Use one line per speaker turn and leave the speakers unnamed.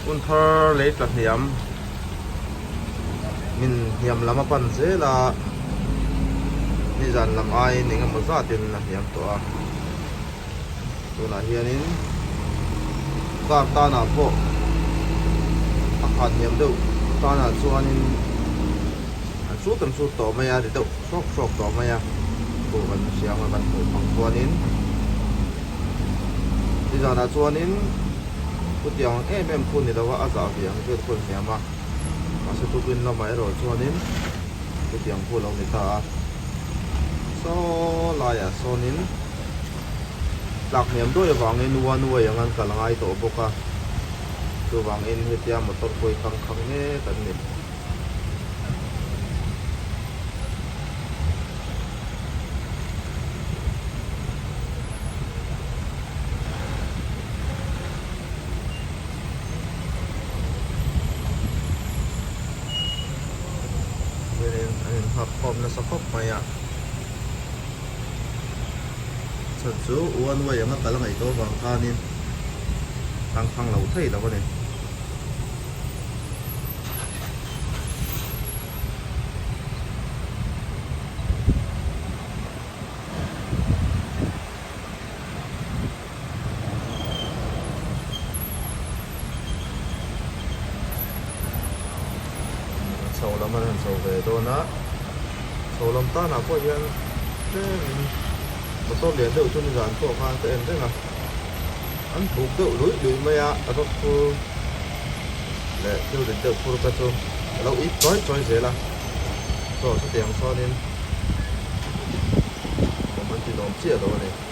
Hun thar lei tla hniam min hniam lam a pan zel a, nizan lam aiin eng emaw zatin a hniam tawh a, tunah hianin car tanah pawh a khan hniam deuh tanah chuanin an sut an sut tawh mai a, ri deuh hrawk hrawk tawh mai a, khu kan hria ang a kan hmuh ang chuanin nizanah chuanin. Chutiang ang em em khu ni lova a zah ve ang vel khawn hniam a, mahse tukin lamah erawh chuanin chutiang khu a lo ni ta a. Saw laiah sawnin tlak hniam dawi avangin one way ang an kal ngai tawh bawk a, chuvangin hetia motor pawh hi thangkhang mek an ni. Hianin an inhak khawm nasa khawp mai a chhan chu one way anga kal a ngaih tawh avang khanin tangkhang lo thei lo a ni. Chho lam an han chho ve dawn a, chho lam tanah pawh hian tlemin motor lian deuh chu nizan pawh khan ka en reng a, an buk deuh luih luih mai a, a rawk phur leh thil rit deuh phur kha chu a lo ip chawi chawi zel a, chaw chutiang sawnin awm an ti nuam chiah lo a ni.